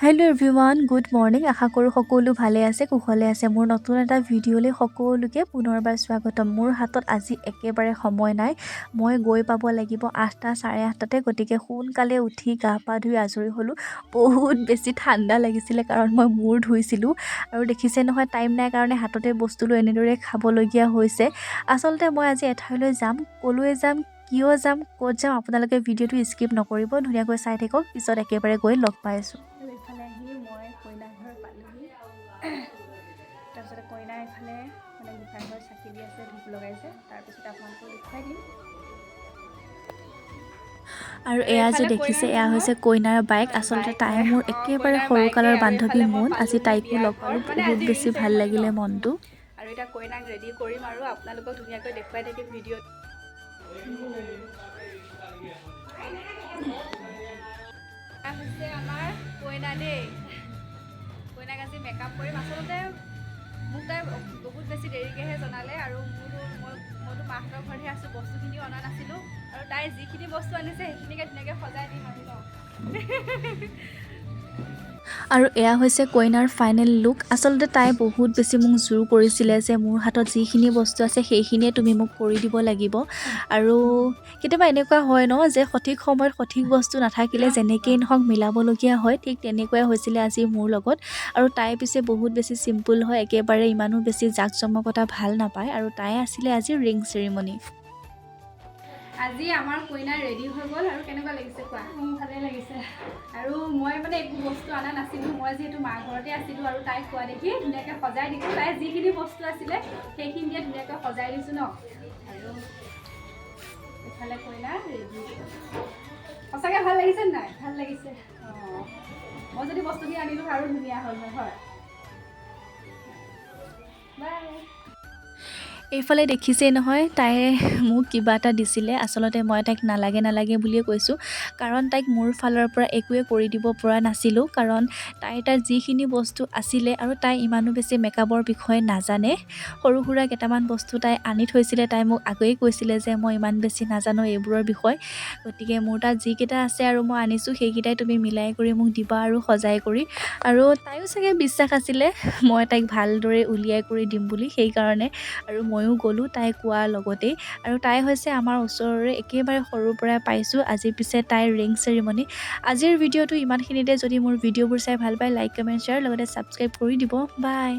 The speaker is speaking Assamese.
Hello everyone, good morning. আশা কৰোঁ সকলো ভালে আছে, কুশলে আছে। মোৰ নতুন এটা ভিডিঅ'লৈ সকলোকে পুনৰবাৰ স্বাগতম। মোৰ হাতত আজি একেবাৰে সময় নাই। মই গৈ পাব লাগিব 8টা 8:30তে। গতিকে সোনকালে উঠি গা পা ধুই আজৰি হ'লোঁ। বহুত বেছি ঠাণ্ডা লাগিছিলে, কাৰণ মই মূৰ ধুইছিলোঁ। আৰু দেখিছে নহয়, টাইম নাই কাৰণে হাততে বস্তু লৈ এনেদৰে খাবলগীয়া হৈছে। আচলতে মই আজি এঠাইলৈ যাম। ক'লৈ যাম, কিয় যাম, ক'ত যাম, আপোনালোকে ভিডিঅ'টো স্কিপ নকৰিব, ধুনীয়াকৈ চাই থাকক। পিছত একেবাৰে গৈ লগ পাই আছোঁ। আৰু এইফালে আহি মই কইনা ঘৰ পালোহি। তাৰপিছতে কইনা এইফালে মানে গোসাঁই ঘৰ চাকি দি আছে, ধূপ লগাইছে। তাৰপিছতে আপোনালোকক দেখুৱাই দিম। আৰু এয়া যে দেখিছে, এয়া হৈছে কইনাৰ বায়েক। আচলতে তাই মোৰ একেবাৰে সৰুকালৰ বান্ধৱী মুন। আজি তাইকো লগ পালোঁ, বহুত বেছি ভাল লাগিলে মনটো। আৰু এতিয়া কইনাক ৰেডি কৰিম আৰু আপোনালোকক ধুনীয়াকৈ দেখুৱাই থাকিম ভিডিঅ'ত। এয়া হৈছে আমাৰ কইনা দেই। কইনাক আজি মেকআপ কৰিম। আচলতে মোক তাই বহুত বেছি দেৰিকৈহে জনালে আৰু মোৰতো মইতো মাহঁতৰ ঘৰতহে আছোঁ, বস্তুখিনিও অনা নাছিলোঁ। আৰু তাই যিখিনি বস্তু আনিছে, সেইখিনিকে ধুনীয়াকৈ সজাই দিম আৰু ন। আৰু এয়া হৈছে কইনাৰ ফাইনেল লুক। আচলতে তাই বহুত বেছি মোক জোৰ কৰিছিলে যে মোৰ হাতত যিখিনি বস্তু আছে, সেইখিনিয়ে তুমি মোক কৰি দিব লাগিব। আৰু কেতিয়াবা এনেকুৱা হয় ন যে সঠিক সময়ত সঠিক বস্তু নাথাকিলে যেনেকেই নহওক মিলাবলগীয়া হয়। ঠিক তেনেকুৱাই হৈছিলে আজি মোৰ লগত। আৰু তাই পিছে বহুত বেছি চিম্পুল হয়, একেবাৰে ইমানো বেছি জাক জমকতা ভাল নাপায়। আৰু তাই আছিলে আজি ৰিং চেৰিমনি। আজি আমাৰ কইনা ৰেডি হৈ গ'ল। আৰু কেনেকুৱা লাগিছে কোৱা? ভালেই লাগিছে। আৰু মই মানে একো বস্তু অনা নাছিলোঁ, মই যিহেতু মাৰ ঘৰতে আছিলোঁ। আৰু তাইক কোৱা দেখি ধুনীয়াকৈ সজাই দিছোঁ। তাই যিখিনি বস্তু আছিলে, সেইখিনি দিয়ে ধুনীয়াকৈ সজাই দিছোঁ ন। আৰু এইফালে কইনা ৰেডি। সঁচাকৈ ভাল লাগিছে নাই? ভাল লাগিছে। অঁ, মই যদি বস্তুখিনি আনিলোঁ, আৰু ধুনীয়া হ'ল হয়। হয়, বাই। এইফালে দেখিছেই নহয়, তাই মোক কিবা এটা দিছিলে। আচলতে মই তাইক নালাগে নালাগে বুলিয়ে কৈছোঁ, কাৰণ তাইক মোৰ ফালৰ পৰা একোৱে কৰি দিব পৰা নাছিলোঁ, কাৰণ তাইৰ তাত যিখিনি বস্তু আছিলে আৰু তাই ইমানো বেছি মেকআপৰ বিষয়ে নাজানে। সৰু সুৰা কেইটামান বস্তু তাই আনি থৈছিলে। তাই মোক আগেয়ে কৈছিলে যে মই ইমান বেছি নাজানো এইবোৰৰ বিষয়ে, গতিকে মোৰ তাত যিকেইটা আছে আৰু মই আনিছোঁ, সেইকেইটাই তুমি মিলাই কৰি মোক দিবা আৰু সজাই কৰি। আৰু তাইও চাগে বিশ্বাস আছিলে মই তাইক ভালদৰে উলিয়াই কৰি দিম বুলি, সেইকাৰণে আৰু ময়ো গ'লোঁ তাই কোৱাৰ লগতেই। আৰু তাই হৈছে আমাৰ ওচৰৰে, একেবাৰে সৰুৰ পৰাই পাইছোঁ। আজি পিছে তাইৰ ৰিং চেৰিমনি। আজিৰ ভিডিঅ'টো ইমানখিনিতে। যদি মোৰ ভিডিঅ'বোৰ চাই ভাল পায়, লাইক, কমেণ্ট, শ্বেয়াৰ, লগতে ছাবস্ক্ৰাইব কৰি দিব। বাই।